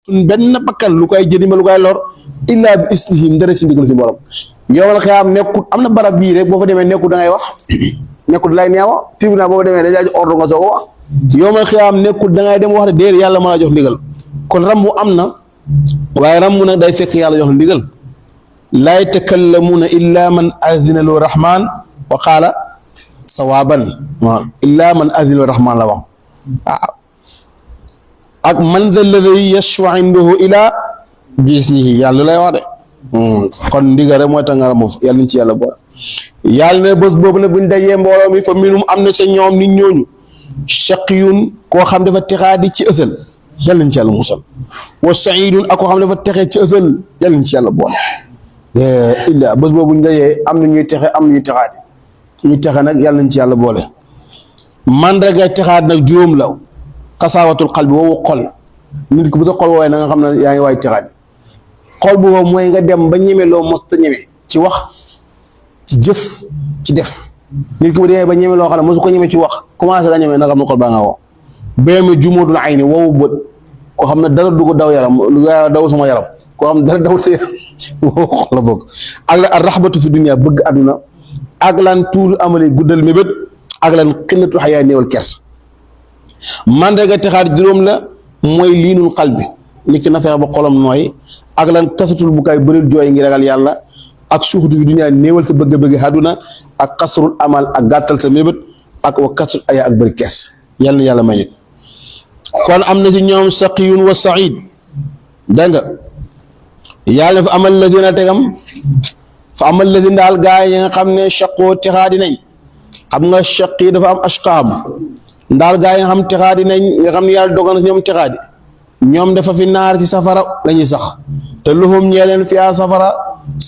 suñ benn bakkan lu koy jëriñ lu koy lor illaa bi islihim dara si ndigal si borom yowal xiyaam nekkut am na barab bii rek boo fa demee nekkut da ngay wax nekkut lay neewa tribunal boo fa demee dañ laa jox ordre nga soo ko wax yowal xiyaam nekkut da ngay dem wax de déer yàlla mën a jox ndigal kon rambu am na waaye rambu nag day fekk yàlla jox la ndigal laa yatakallamuuna illa man adina lahu rahman wa qaala sawaaban waaw illa man adina lahu rahman la wax waaw ak man zal ladhi yashfa'u indahu ilaa biiznihi yàlla lay wax de kon ndigal rek mooy tax nga ramu yàlla nañ ci yàlla boole yàlla ne bés boobu nag buñ dajee mbooloo mi fa minhum am na sa ñoom nit ñooñu shaqiyun koo xam dafa texaadi ci ësal yàlla nañ ci yàlla musal wa sa'idun ak koo xam dafa texee ci ësal yàlla nañ ci yàlla boole illa bés boobu buñ dajee am na ñuy texe am na ñuy texaadi ñu texe nag yàlla nañ ci yàlla boole mandarga texaadi nag juróom la xasaawatul xal bi woowu xol nit ko bu sa xol woowee na nga xam ne yaa ngi waay texaadi xol bu wow mooy nga dem ba ñeme loo mos ta ñeme ci wax ci jëf ci def nit ki bu demee ba ñeme loo xam ne mosu ko ñeme ci wax commencé nga ñeme na xam ne xol baa nga wow béyame jumóodul ay ni wowu bët koo xam ne dara du ko daw yaram lu daw sama yaram koo xam ne dara dawut sa yaram wow xol la bokk ak la ar raxbatu fi dunia bëgg àdduna ak lan tuul amali guddal mébét ak lan xillatu xayaa néewal kers mandarga texaat juróom la mooy liinul xal bi nit ki na fexe ba xolam nooy ak lan kasatul bu kaay bëril jooy ngi ragal yàlla ak suuxatu fi dunya néewal sa bëgg-bëgg àdduna ak kasrul amal ak gàttal sa mébét ak wa kasrul aya ak bëri kees yàlla na yàlla mayit kon am na ci ñoom saqiyun wa said dégg nga yàlla fa amal la dina tegam fa amal la din daal gaa yi nga xam ne shaqoo texaadi nañ xam nga shaq yi dafa am ashqaam ndaal gaa yi nga xam texaadi nañ nga xam ne yàlla dogal na ñoom texaadi ñoom dafa fi naar ci safara lañuy sax te luhum ñeeleen fi a safara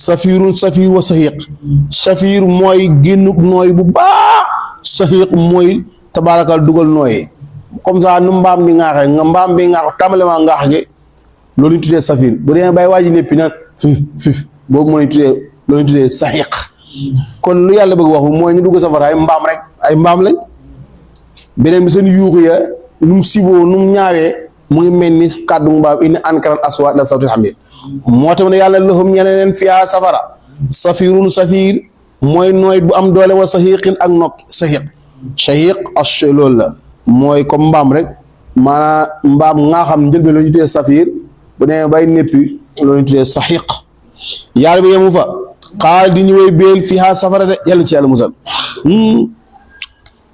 safirun safir wa sahiq safir mooy génnuk nooy bu baax sahiq mooy tabaarakal dugal nooyi comme ça nu mbaam bi ngaaxe nga mbaam bi ngaax tàmbale maa ngaax gi loolu ñu tuddee safir bu dee bay waaji néppi naan fif boobu moo ñu tuddee loolu ñu tuddee sahiq kon lu yàlla bëgg waxu mooy ñu dugg safara ay mbaam rek ay mbaam lañ beneen bi seen yuuxu ya nu mu siboo nu mu ñaawee mu ngi mel ni kàddu mbaam indi ankaran aswaat la sawtil hamid moo tax ne yàlla lahum ñeneen fiyaa safara safirun safir mooy nooy bu am doole wa sahiqin ak nokk sahiq loolu la mooy comme mbaam rek maanaam mbaam ngaa xam njël bi la ñu tuddee safir bu nee bay néppi loolu ñu tuddee sahiq yàlla bi yemu fa xaal di ñu woy béel fiyaa safara de yàlla ci yàlla musal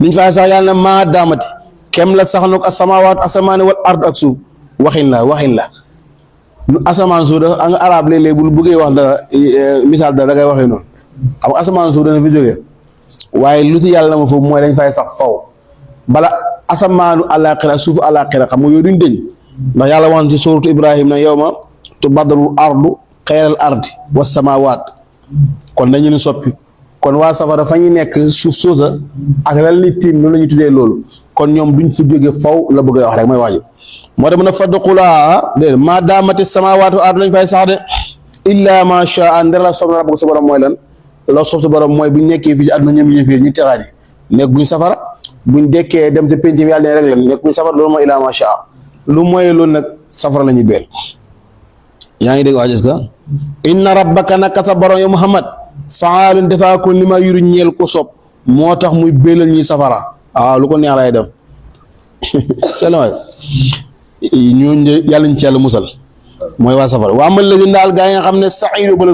niñ fay sax yàlla na maa daamati kem la sax nag asamawaat asamaani wal ard ak suuf waxin la asamaan suuf dafa nga arab léeg-léeg bu bëggee wax dara misaal dara da ngay waxee noonu xam nga asamaan suuf dana fi jógee waaye lu ci yàlla ma foofu mooy dañ fay sax faw bala asamaanu àllaaxira ak suufu àllaaxira xam nga yooyu duñ dëñ ndax yàlla wax ci suuratu Ibrahim na yow ma tubaddalu ardu xayral ardi wa samawaat kon dañu ni soppi kon waa safara fa ñu nekk suuf soosa ak lan li tiim loolu la ñu tuddee loolu kon ñoom duñ fa jóge faw la bëgg a wax rek mooy waaju moo tax mën a fadxulaa dé maa daamati samawaatu ardu lañ fay sax de illa ma shaa ndera la soob na rabbuka sa borom mooy lan la soob sa borom mooy buñ nekkee fii ci àdduna ñoom yéeféer ñu texaani nekk buñ safara buñ dekkee dem te penc bi yàlla ne rek lan nekk buñ safara loolu mooy illa ma shaa lu mooy loolu nag safara la ñuy beel yaa ngi dégg waa gis ka inna rabbaka naka sa borom yow Muhammad faalun defaa ko li ma yuru ñeel ko sob moo tax muy bélal ñuy safara waaw lu ko neex lay def selaway ñooñu de yàlla ñu ci yàlla musal mooy waa safara waa man la di daal gaa yi nga xam ne saxiido bala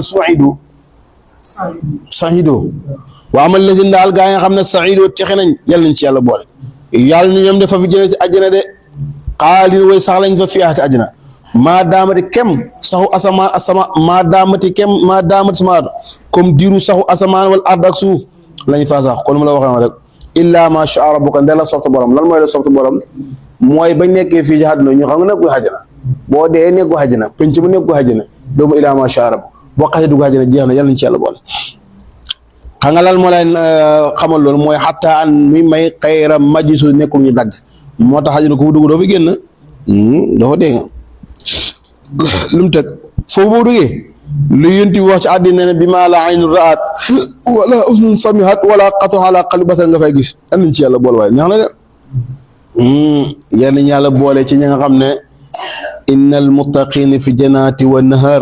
saxiido waa man la di daal gaa yi nga xam ne saxiido texe nañ yàlla ñu ci yàlla boole yàlla ñu ñoom dafa fi jëne ci àjjana de xaalin way sax lañ fa fiyaati àjjana maa daamati kem saxu asama maa daamati sama comme diiru saxu asamaan wal ard ak suuf lañ faa sax kon mu la waxee rek illa ma sha rabbuka ndela softa borom lan mooy la softa borom mooy bañ nekkee fii ci àdduna ñu xam nga nekku xajana boo dee nekku xajana penc bu nekku xajana doomu illa ma sha rabb boo xasee dugg xajana jeex na yàlla ñu ci yàlla boole xam nga lan moo leen xamal loolu mooy xataa an mi may xayra majisu nekkul ñu dagg moo tax xajana ko fu dugg doo fi génn dafa dégg lu mu teg foofu boo duggee lu yënti wax ci àddina ne bi maa la aynu raat wala usnun samihat wala xatar ala qalbi basar nga fay gis an nañ ci yàlla boole waaye neex na de yal nañ yàlla boole ci ñi nga xam ne innal muttaqina fi jannati wa nahar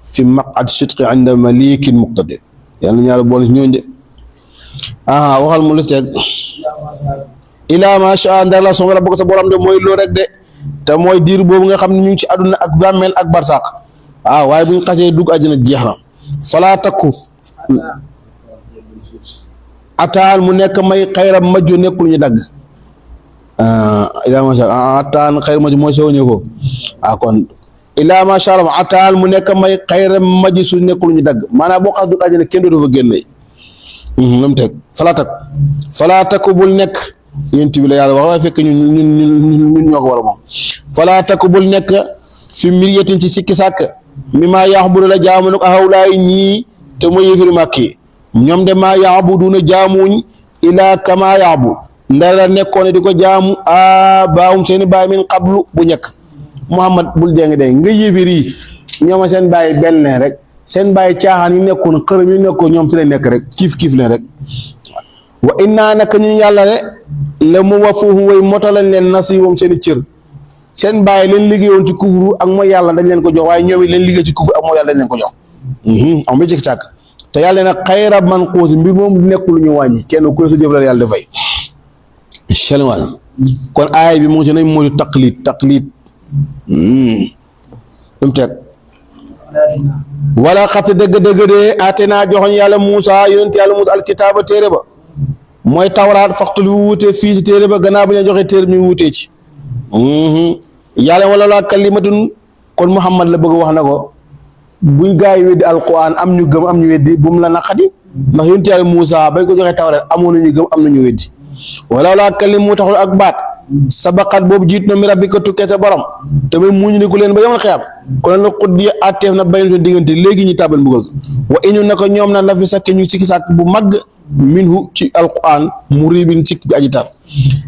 fi maq'ad sidqi inda malikin muqtadir yàlla ñaar boole ñooñu de waxal mu lu teg ilaa ma sha ndar la sama rabbuka sa borom de mooy loo rek de te mooy diir boobu nga xam ne ñu ngi ci àdduna ak bàmmeel ak barsaq waaye bu ñu xasee dugg àjjana jeex na falaa takku ataan mu nekk may xayram majju nekkul ñu dagg ilaa ma sha ataan xayram majju mooy soo ñëw ko kon ilaa ma sha Allah ataan mu nekk may xayram majju su nekkul ñu dagg maanaam boo xas dugg àjjana kenn dootu fa génne lam teg falaa takku bul nekk yént bi la yàlla wax waaye fekk ñun ñoo ko war a moom falaa takku bul nekk fi miryatin ci sikki sàkk mi maa yaxbudu la jaamu nag ahawlaay ñii te mooy yëfiri màkk yi ñoom de maa yaxbuduna jaamuñ ilaa kama yaxbu ndara nekkoon di ko jaamu baawum seeni baay min qablu bu ñëkk Muhammad bul dégg nga yëfir yi ñooma seen baay benn leen rek seen baay caaxaan yi nekkoon xërëm yi nekkoon ñoom ci lañ nekk rek kiif leen rek wa innaa naka ñun yàlla de la mu wafuuhum way motalañ leen nasiibam seeni cër seen bàyyi leen liggéeyoon ci kufru ak mooy yàlla dañ leen ko jox waaye ñoom it leen liggéey ci kufru ak mooy yàlla dañ leen ko jox am ba ci càkk te yàlla nag xayra man xuusi mbir moom nekk lu ñu wàññi kenn ku ne sa jëf la yàlla dafay chelwal kon aay bi mu ngi ci nañ mooy taqlid dum teg wala xat dëgg-dëgg de ate naa joxoñ yàlla Muusa yonent yàlla Muusa alkitaaba téere ba mooy tawraat faxtu lu wuutee fii ci téere ba gannaaw bi ñu joxe téere bi ñu wuutee ci yàlla wala laa kalimatun kon Muhammad la bëgg wax na ko buñ gaa yi weddi alquran am ñu gëm am ñu weddi bu mu la naqadi ndax yonent yàlla Muusa bañ ko joxee tawraat amoon na ñu gëm am na ñu weddi wala laa kalim mu taxul ak baat sabaqat boobu jiit na mi rabbika tukkee sa borom te muy muñ ni ku leen ba yomal xiyaam kon la xut di atteef na bañ seen diggante léegi ñu tàbbal mbugal ko wa inu na ko ñoom na la fi sakki ñu sikki sàkk bu mag minhu ci alquran muribin sikk bi aji tar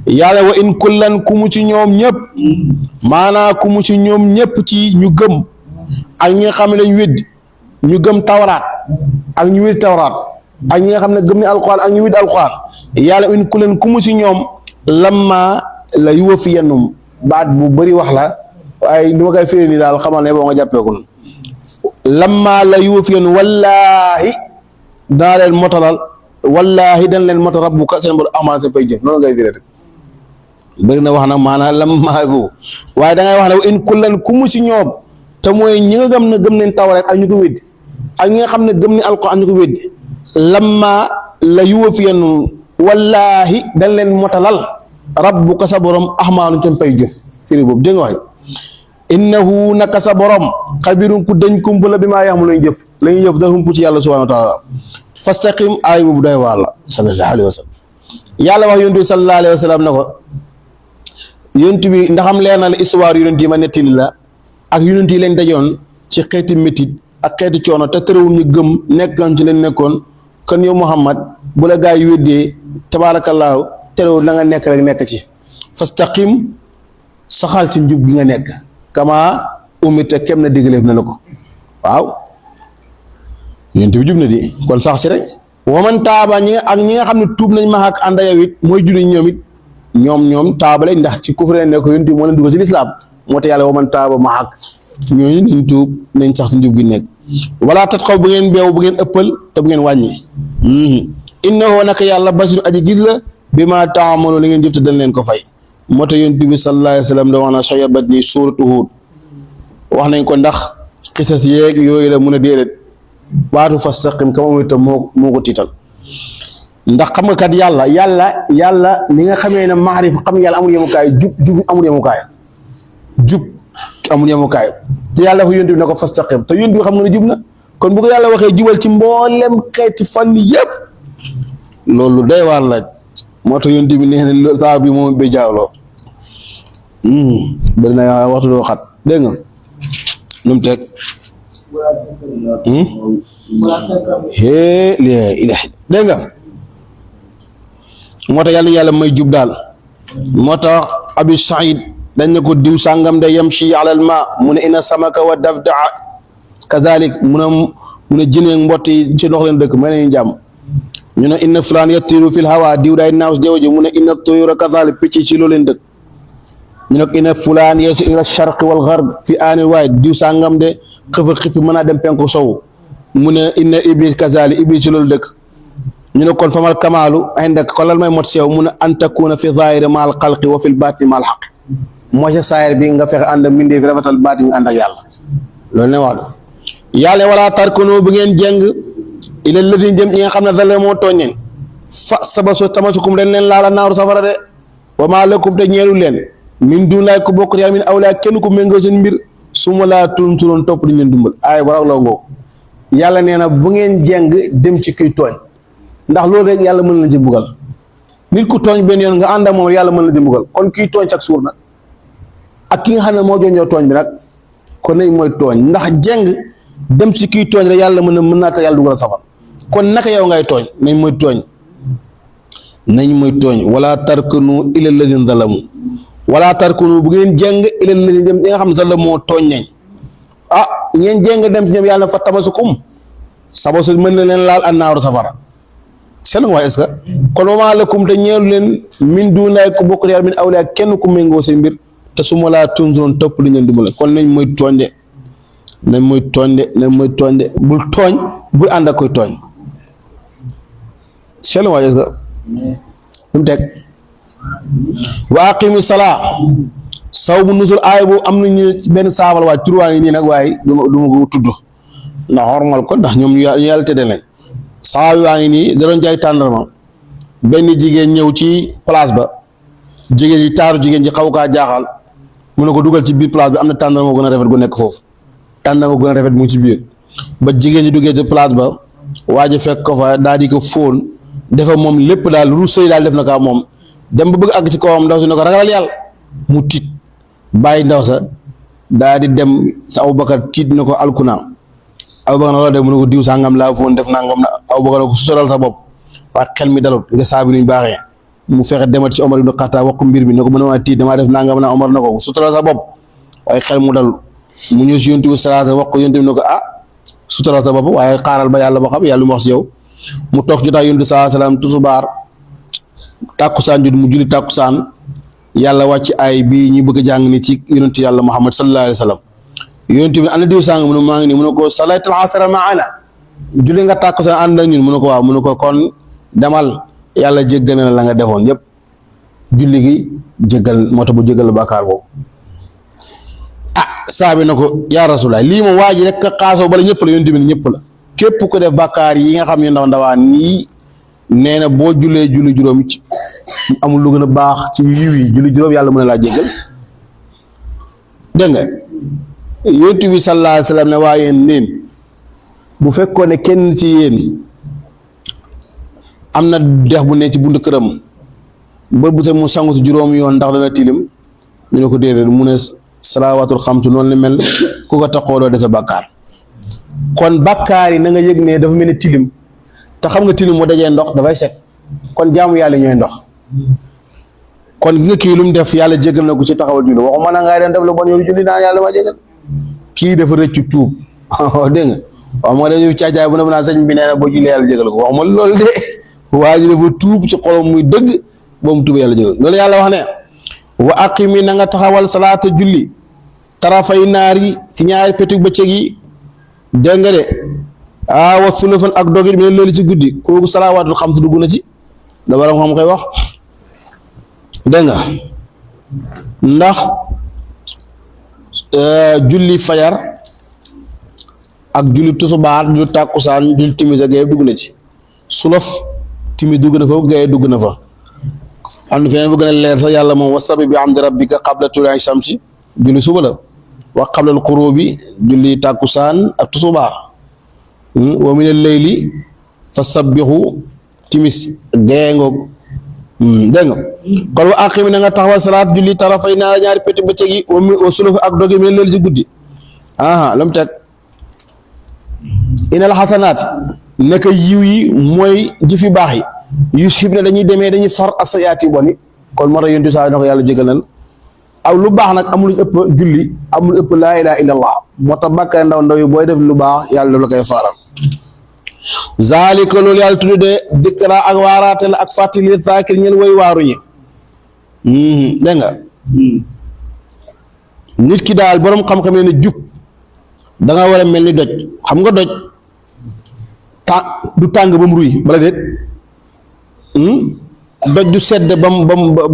yàlla wa in kullan ku mu ci ñoom ñëpp maanaa ku mu ci ñoom ñëpp ci ñu gëm ak ñi nga xam ne dañ weddi ñu gëm tawraat ak ñu weddi tawraat ak ñi nga xam ne gëm ni alquran ak ñu weddi alquran yàlla in kullan ku mu ci ñoom lamma la yuwaffiyannum baat bu bëri wax la waaye du ma koy firi ni daal xamal ne boo nga jàppeeku lamma la yuwaffiyannum wallaahi daa leen motalal wallaahi dañ leen motal rabbuka seen borom amaan seen pay jëf noonu ngay firi rek bëri na wax nag maanaam lamma foofu waaye da ngay wax ne in kullan ku mu ci ñoom te mooy ñi nga gëm ne gëm nañ tawreet ak ñu ko weddi ak ñi nga xam ne gëm ni alquran ñu ko weddi lamma la yuwaffiyannum wallaahi dañ leen motalal rabbuka sa borom ahmaanu ca pay jëf firi boobu dégg nga waay innahu naka sa borom xabirun ku dañ kumpa la bi maa yaxam lañu jëf lañuy jëf da humpu ci yàlla subhaanahu wa taala fastaqim aay boobu day waar la sallallahu alayhi wa sallam yàlla wax yonent bi sallallahu alayhi wa sallam ne ko yonent bi ndaxam leer na la histoire yonent yi ma nettali la ak yonent yi leen dajoon ci xeeti métit ak xeeti coono te tërëwul ñu gëm nekkoon ci leen nekkoon kon yow Muhammad bu la gaa yi weddee tabaarakallaahu terewul na nga nekk rek nekk ci fastaqim saxal ci njub gi nga nekk kama umirta kem na digaleef na la ko waaw yonent bi jub na di kon sax si rek waman taaba ñi nga xam ne tuub nañ ma ak ànd yow it mooy julli ñoom it ñoom taabale ndax ci kufre ne ko yonent bi moo leen dugal ci lislaam moo te yàlla waman taaba ma ak ñooñu nañ tuub nañ sax ci njub gi nekk wala tat xaw bu ngeen beew bu ngeen ëppal te bu ngeen wàññi innahu naka yàlla basirun aji gis la bi ma taamalu li ngeen jëf te dañ leen ko fay moo tax yonent bi sallallahu alayhi wa sallam da wax na sayabat ni suuratu Huud wax nañ ko ndax xisas yeeg yooyu la mun a déedéet baatu fastaqim kama muy tam moo ko tiital ndax xam nga kat yàlla ni nga xamee ne maarif xam yàlla amul yemukaay jub amul yemukaay jub amul yemukaay te yàlla fa yonent bi ne ko fastaqim te yonent bi xam nga ne jub na kon bu ko yàlla waxee jubal ci mboolem xeeti fànn yëpp loolu day waar la moo tax yonent bi nee na loolu saa bi moom bay jaawloo bëri na waxtu doo xat dégg nga lu mu teg dégg nga moo tax yàlla may jub daal moo tax Abi Saïd dañ ne ko diw sàngam de yamshi alal ma mu ne ina samaka wa dafdaa kadalik mu ne jëneeg mbott yi ci dox leen dëkk may nañu jàmm ñu ne inna fulaan yatiru fil hawa diw daay naaw si jaww ji mu ne inna tuyura kadalik picc ci loo leen dëkk ñu ne ko ina fulaan yeesu ila sharq wal gharb fi aanil waay diw sàngam de xëfa xippi mën a dem penku sow mu ne inna iblis kazali iblis ci loolu dëkk ñu ne kon famal kamaalu indak kon lan may mot sew mu ne an takuna fi zahiri maal xalqi wa fil baatini maal xaq mooy sa saayir bi nga fexe ànd ak mbindee fi rafetal baati nga ànd ak yàlla loolu ne wax yàlla wala tarkunu bu ngeen jeng ila lëdin jëm ñi nga xam ne zale moo tooñ leen fa sabaso tamasukum dañ leen laala naaru safara de wa maa lakum te ñeelu leen min dun laay ko bokk yàlla min awlaa kenn ku méngoo seen mbir su ma laa tunturoon topp dañ leen dumbal ay waraw la ngoo yàlla nee na bu ngeen jeng dem ci kuy tooñ ndax loolu rek yàlla mën na ci buggal nit ku tooñ benn yoon nga ànd ak moom yàlla mën na ci buggal kon kii tooñ chaque jour nag ak ki nga xam ne moo joñoo tooñ bi nag kon nañ mooy tooñ ndax jeng dem ci kuy tooñ rek yàlla mën naa tax yàlla dugal safar kon naka yow ngay tooñ nañ mooy tooñ wala tarkanu ila alladina zalamu wala tarkanu bu ngeen jeng ila alladina dem ñi nga xam ne zalamoo tooñ nañ ngeen jeng dem ci ñoom yàlla fa tamasukum sabasu mën na leen laal annaaru safara seen waay est-ce que kon wamaa lakum te ñeelu leen min duunaay ku bokk yàlla min awliyaa kenn ku méngoo seen mbir te su ma laa tunzuroon topp li ngeen dimbale kon nañ mooy tooñ de bul tooñ bul ànd ak koy tooñ seen waay est-ce que mu teg wa aqimi salaa saw bu nusul aay bu am nañu benn saabal waaye turwaa ngi nii nag waaye du ma ko tudd ndax xormal ko ndax ñoom ñu yàlla tëdde leen saxaabi waa ngi nii da doon jaay tàndarma benn jigéen ñëw ci place ba jigéen yi taaru jigéen ji xaw kaa jaaxal mu ne ko dugal ci biir place bi am na tàndarma gën a rafet gu nekk foofu tàndarma gën a rafet mu ngi ci biir ba jigéen ñi duggee ci place ba waa ji fekk ko fa daal di ko fóon defa moom lépp daal lu sëy daal def na kaa moom dem ba bëgg àgg ci kawam ndaw si ne ko ragalal yàlla mu tiit bàyyi ndaw sa daal di dem sa Abubakar tiit ne ko alkuna Abubakar na loolu def mu ne ko diw sangam laa foon def nangam na Abubakar ko sutural sa bopp waa xel mi dalut nga saabi nuñ baaxee mu fexe demat ci Omar ibn Khattab wax mbir bi ne ko mën a tiit damaa def nangam na Omar na ko sutural sa bopp waaye xel mu dalut mu ñëw si yonent bi salaata wax ko yonent bi ne ko sutural sa bopp waaye xaaral ba yàlla ba xam yàlla mu wax si yow mu toog jotaay yonent bi sallallahu alayhi wasallam tusubaar tàkkusaan jot mu julli tàkkusaan yàlla wàcc ay bii ñu bëgg a jàng ni ci yonent yàlla Muhammad sallallahu alayhi wasallam yonent bi ana diw sàng mu ne maa ngi nii mu ne ko salaytul asra maana julli nga tàkkusaan ànd ak ñun mu ne ko waaw mu ne ko kon demal yàlla jéggal na la nga defoon yépp julli gi jéggal moo tax bu jéggal bàkkaar boobu saabi na ko yaa rasulaay lii moom waa ji rek xaasoo bala ñëpp la yonent bi ñëpp la képp ko def bàkkaar yi nga xam ne ndaw ndawaan nii nee na boo jullee julli juróom ci amul lu gën a baax ci yiw yi julli juróom yàlla mën na laa jéggal dégg nga yonent bi sallallahu alayhi wasallam ne waa yéen neen bu fekkoon ne kenn ci yéen am na dex bu ne ci buntu këram ba bu mu sangu ci juróom yoon ndax dana tilim ñu ne ko déedéet mu ne salawaatul xamsu noonu la mel ku ko taxooloo de sa bàkkaar kon bàkkaar yi na nga yëg ne dafa mel ni tilim te xam nga tilim moo dajee ndox dafay set kon jaamu yàlla ñooy ndox kon gi nga kii lu mu def yàlla jégal na ko ci taxawal julli waxuma na ngay dem def lu bon yow julli naan yàlla ma jégal kii dafa rëccu tuub dégg nga wax ma dañu caajaay bu ne naa sëñ bi nee na boo jullee yàlla jégal ko wax ma loolu de waa ji dafa tuub ci xolom muy dëgg ba mu tuub yàlla jégal loolu yàlla wax ne wa aqimi na nga taxawal salaata julli tarafay naar yi ci ñaari pétug bëccëg yi dégg nga de wa sulufan ak dogit bi ne loolu ci guddi kooku salawaatul xamsu dugg na ci da waram xam koy wax dégg nga ndax julli fajar ak julli tusubaar julli tàkkusaan julli timis ak gaye dugg na ci sulof timis dugg na fa gaye dugg na fa am na feneen bu gën a leer sax yàlla moom wasabi bi hamdi rabbika qabla tuluu'i shamsi julli suba la wa qabla al-ghurubi julli tàkkusaan ak tusubaar wa min al-layli fasabbihu timis gaye ngoog dégg nga kon wa aqimi na nga taxawal salaat julli tarafay naa ñaari péti bëccëg yi wa suluf ak dogi mi leen ci guddi lu mu teg inal xasanaat naka yiw yi mooy jëf yu baax yi yu xib ne dañuy demee dañuy far asayaati boni kon moo tax yontu saa na ko yàlla jégalal aw lu baax nag amul ëpp julli amul ëpp laa ilaha illallah moo tax bàkkaar ndaw ndaw yi booy def lu baax yàlla daf la koy faaral zalika loolu yàlla tudde zikra ak waaraate la ak fàttali zaakir ñeen way waaru ñi dégg nga nit ki daal boroom xam-xam ne jub da nga war a mel ni doj xam nga doj du tàng ba mu ruy bala déet doj du sedd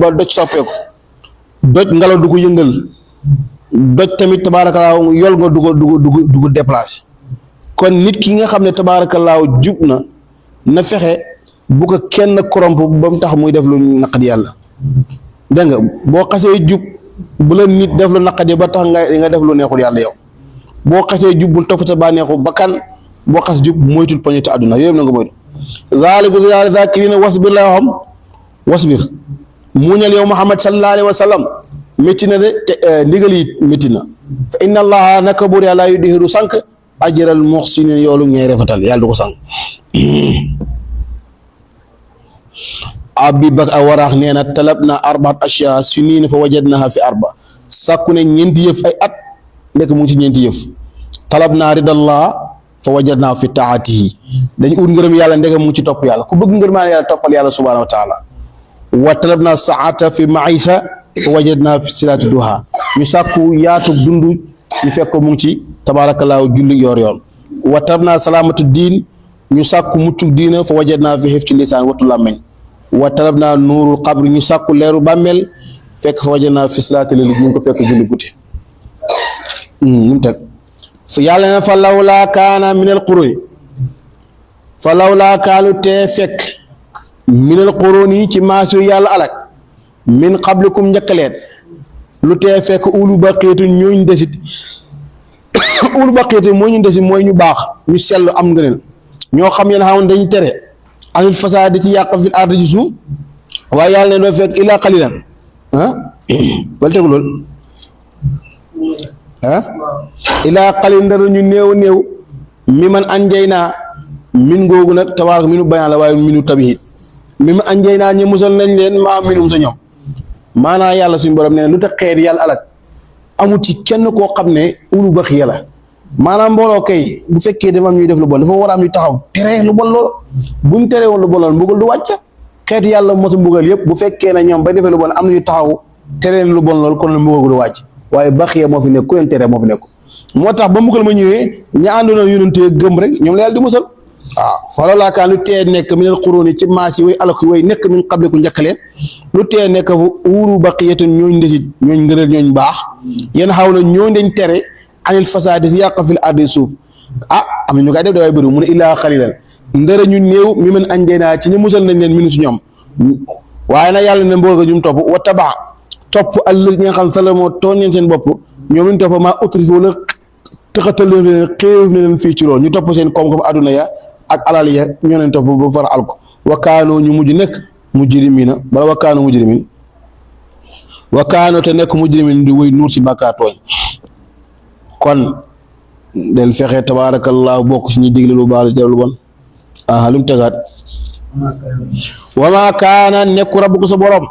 ba doj soppeeku doj ngelaw du ko yëngal doj tamit tabaarakallaahu yol nga du ko déplacé kon nit ki nga xam ne tabaarakallaahu jub na fexe bu ko kenn corrompre ba mu tax muy def lu naqadi yàlla dégg nga boo xasee jub bu la nit def lu naqadi ba tax nga def lu neexul yàlla yow boo xasee jub bul topp sa bànneexu bakkan boo xas jub moytul poñeti àdduna yooyu na nga moytu zaalika zaakiriina wasbir la waxam wasbir muñal yow Muhammad sallallahu alayhi wa sallam métti na de ndigal yi métti na fa inna allaha naka buur yàlla yudihiru sànq ajral muhsinin yoolu ñay rafetal yàlla du ko sànq abi bak a waraax nee na talab na arbaat ashyaa siniina fa wajadnaha fi arba sàkku ne ñeenti yëf ay at nekk mu ngi ci ñeenti yëf talab naa ridallah fa wajadnaa fi taatihi dañ ut ngërëm yàlla ndegam mu ngi ci topp yàlla ku bëgg ngërëmaan yàlla toppal yàlla subhaanahu wa taala wa talab naa saata fi maisha fa wajadnaa fi silaati duha ñu sàkku yaatu dund ñu fekk ko mu ngi ci tabaarakallaahu julli yoor yoon wa talab naa salaamatu diin ñu sàkku muccug diina fa wajadnaa fi xif ci lisaan wattu làmmeñ wa talab naa nuurul qabri ñu sàkku leeru bàmmeel fekk fa wajadnaa fi silaati lili ñu ngi ko fekk julli guddi mu teg fu yàlla na fa lawlaa kaana minal quruni fa lawlaa kaanu tee fekk minal quruni ci maasu yàlla alak min qablikum njëkkaleet lu tee fekk ulu baqiitu ñooñ desit ulu baqiitu moo ñu desit mooy ñu baax ñu sell am ngëneel ñoo xam yeen xam dañu tere anil fasaadi ci yàq fil ardi ci suuf waaye yàlla ne doo fekk illaa qalilan wala tegu lool ilaa qalil ndara ñu néew mi man anjay naa min googu nag tabaaraka minu bayaan la waaye minu tabihid mi man anjay naa ñu musal nañ leen maa minum sa ñoom maanaa yàlla suñu borom nee na lu tax xeet yàlla alak amul ci kenn koo xam ne ulu bax yàlla maanaam mbooloo kay bu fekkee dafa am ñuy def lu bon dafa war a am ñu taxaw tere lu bon loolu buñ teree woon lu bon loolu mbugal du wàcc xeet yàlla mosu mbugal yëpp bu fekkee ne ñoom bay defee lu bon am na ñu taxaw tere lu bon loolu kon mbugal du wàcc waaye baxiya moo fi nekk ku leen tere moo fi nekk moo tax ba mbugal ma ñëwee ña àndoon ak yonent gëm rek ñoom la yàlla di musal waaw fa lawlaa kaana lu tee nekk minal quruuni ci maas yi way alak way nekk min qablikum njëkk leen lu tee nekk fa uulu baqiyatun ñooñ ndesit ñooñ ngëneel ñooñ baax yéen xaw na ñooñ dañ tere anil fasaadi yàq fil ardi suuf am na ñu koy def daway bëri mu ne illaa xalilan ndara ñu néew mi man anjaynaa ci ñu musal nañ leen minu si ñoom waaye nag yàlla ne mbool ga ñum topp wa tabaa topp àll ñi nga xam salamoo tooñ leen seen bopp ñoom ñu topp maa autorisé wala tëxatal leen xéew na leen fii ci loolu ñu topp seen koom-koom àdduna ya ak alal ya ñoo leen topp ba far alko wakaanoo ñu mujj nekk mujrimiina bala wakaanoo mujrimin wakaanoo te nekk mujrimin di wéy nuur si bàkkaar tooñ kon del fexe tabaarakallaahu bokk si ñuy digle lu baax lu bon lu mu tegaat wa maa kaana nekku rabbuka sa borom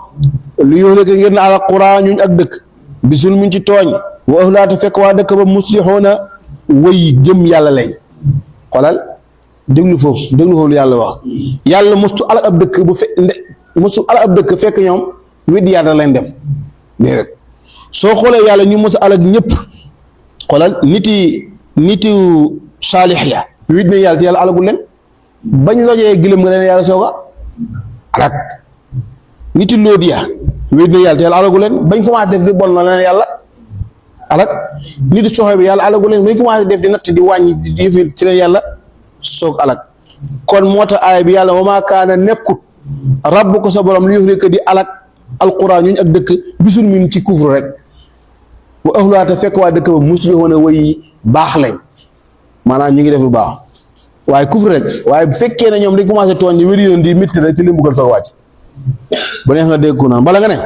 lu yuhlika ngir na ala qura ñuñ ak dëkk bisul muñ ci tooñ wa ahlaata fekk waa dëkk ba muslixoona way jëm yàlla lañ xolal déglu foofu lu yàlla wax yàlla mustu ala ab dëkk mustu ala ab dëkk fekk ñoom weddi yàlla lañ def déedéet soo xoolee yàlla ñu musu alak ñëpp xolal niti saalix ya wid na yàlla te yàlla alagul leen bañ lojee gëlëm nga leen yàlla sooga alak niti lóot ya wid na yàlla te yàlla alagul leen bañ commencé def di bon na leen yàlla alak niti soxo bi yàlla alagul leen bañ commencé def di natt di wàññi di yëfil ci leen yàlla soog alak kon moo tax aaya bi yàlla wa maa kaana nekkut rabbu ko sa borom li yuhlika di alak alquran ñuñ ak dëkk bisul min ci kufru rek wa ahlaata fekk waa dëkk ba muslihoona way baax lañ maanaam ñu ngi def lu baax waaye kufru rek waaye bu fekkee ne ñoom dañ commencé tooñ di wéri yoon di métti rek ci li mbugal soog wàcc ba neex nga dégg ko naan bala nga ne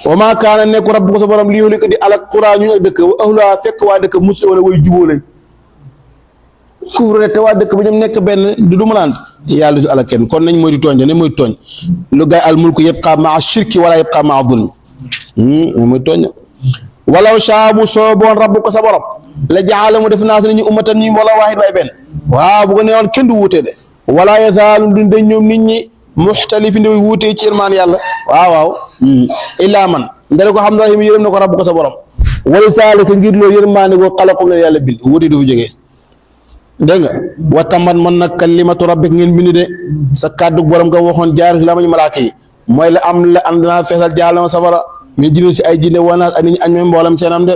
wa maa kaana nekku rabbu ko sa borom li yuhlika di alak quran ñuñ ak dëkk wa ahlaata fekk waa dëkk muslihoona way juboo lañ kufru rek te waa dëkk ba ñoom nekk benn du ma naan yàlla du alak kenn kon nañ mooy di tooñ ne mooy tooñ lu gaay al mulku yabqa maa shirki wala yabqa maa zulmi mooy tooñ walaw shaa bu sooboon rabbu ko sa borom la jaala mu def naas nañu ummatan ñi wala waahid bay benn waaw bu ko neewoon kenn du wuute de wala yazaalu duñ dañ ñoom nit ñi muxtalifi ndi wuute ci irmaan yàlla waaw illaa man ndare ko xam ne rahim yërëm na ko rabbu ko sa borom wala saalika ngir loolu yërmaande goo xalaqu nga yàlla bind wuti du fa jógee dégg nga wa tamat man nag kalimatu rabbik ngeen bind de sa kàddu borom nga waxoon jaar fi la mañu malaaka yi mooy la am la ànd naa feesal jaalama safara ñu jinne si ay jinne wanaas ak nit ñi añ ma mboolam seenam de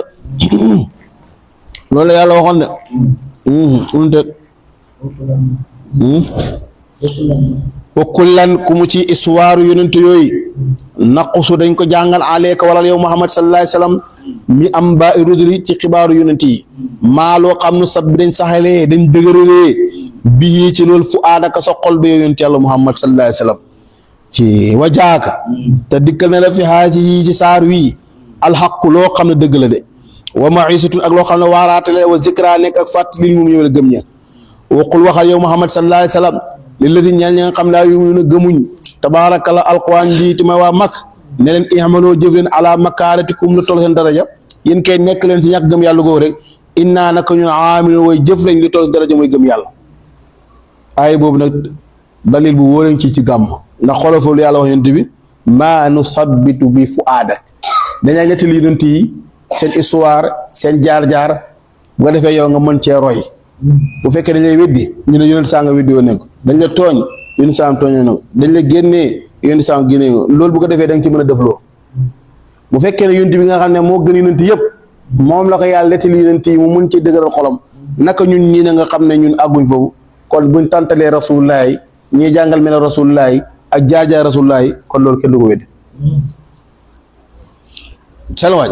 loolu la yàlla waxoon de unte wa kullan ku mu ci histoire yonent yooyu naqusu dañ ko jàngal aleyka wala yow Muhammad sallallahu alayhi wasallam mi am ba i rusuli ci xibaaru yonent yi maa loo xam ne sab bi dañ saxalee dañ dëgëralee bii ci loolu fu aadaka sa xol ba yow yonent yàlla Muhammad sallallahu alayhi wasallam ci wajaaka te dikkal na la fi xaaji yi ci saar wii alxaqu loo xam ne dëgg la de wa maisatun ak loo xam ne waaraatale wa zikra nekk ak fàttali mu ñëw la gëm ña waqul waxal yow Muhammad sallallahu alayhi wasallam lilladi ñaan ñi nga xam laa yu'minuuna gëmuñ tabaarakalla alquran ji te may waa mag ne leen i'maloo jëf leen ala makaaratikum lu toll seen daraja yéen kay nekk leen ci ñàkk gëm yàlla googu rek innaa naka ñun aamiluun way jëf lañ lu toll daraja mooy gëm yàlla aay boobu nag dalil bu wóoleen ci gàmm ndax xoolal foofu yàlla wax yonent bi maa nusabbitu bi fu'aadak dañaa nettali yonent yi seen histoire seen jaar-jaar bu ko defee yow nga mën cee roy bu fekkee dañ lay weddi ñu ne yonent saa nga weddi woon nañ ko dañ la tooñ yonent saa am tooñoo na dañ la génnee yonent saa am génnee loolu bu ko defee da nga ci mën a defloo bu fekkee ne yonent bi nga xam ne moo gën yonent yëpp moom la ko yàlla nettali yonent yi mu mun ci dëgëral xolam naka ñun ñii ne nga xam ne ñun àgguñ foofu kon buñ tàntalee rasulullahi ñii jàngal mel ne rasulullahi ak jaar-jaar rasulullahi kon loolu kenn du ko weddi selwaaj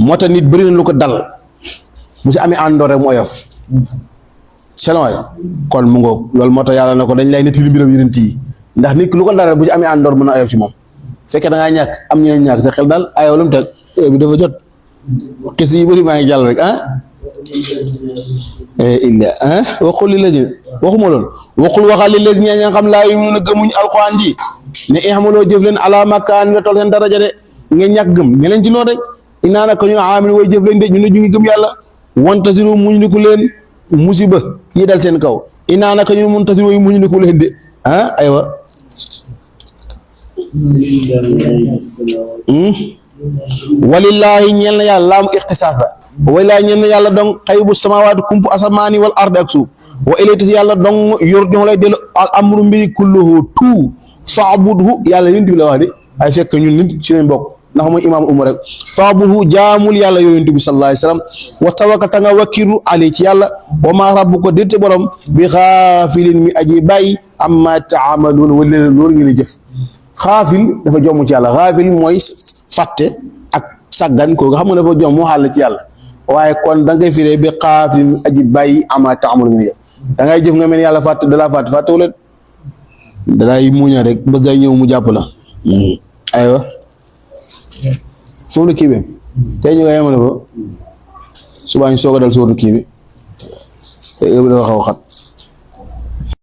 moo tax nit bëri na lu ko dal bu si amee àndoor rek mu oyof selwaay kon mu ngoog loolu moo tax yàlla na ko dañ lay nettali mbiram yonent yi ndax nit lu ko dal bu ci amee àndoor mën a oyof ci moom fekkee da ngaa ñàkk am ñeneen ñàkk sa xel daal ayoo lu mu teg bi dafa jot xis yi bëri maa ngi jàll rek illa waxul li la ji waxuma loolu waxul waxal li léegi ñaa nga xam laa yu mun a gëmuñ alxuraan ji ne ihmaloo jëf leen ala makaan nga toll seen daraja de ngeen ñàkk gëm ne leen ci loolu rek inaa naka ñun aamil way jëf leen de ñu ne ñu ngi gëm yàlla wantasiru muñ ndiku leen musiba yi dal seen kaw inaa naka ñun muntasiru way muñ ndiku leen de aywa walillaahi ñeel na yàlla laamu ixtisaas la walillaahi ñeel na yàlla dong xaybu samawaati kumpu asamaani wal ardi ak suuf wa ilayhi yàlla dong yor ñoo lay dellu al amru mbiri kulluhu tout fa'budhu yàlla yonent bi la wax de ay fekk ñun nit ci lañ bokk ndax mooy imaam umar rek fa'budhu jaamul yàlla yonent bi sallallahu alayhi wasallam wa tawakkal nga wakkiru ali ci yàlla wa maa rabbuka déete borom bi xaafilin mi aji bàyyi amma taamaluun wala loolu ngeen di jëf xaafil dafa jomm ci yàlla xaafil mooy fàtte ak sàggan ko nga xam nga dafa jomm moo xaal ci yàlla waaye kon da ngay firee bi xaafilin mi aji bàyyi amma taamaluun ngeen jëf da ngay jëf nga mel yàlla fàtte dalaa fàtte wala dalay muña rek bëgg ay ñëw mu jàpp la aywa foofu la kii bi tey ñu nga yemale ko subaa ñu soog a dal sóotu kii bi te heure bi dafa xaw a xat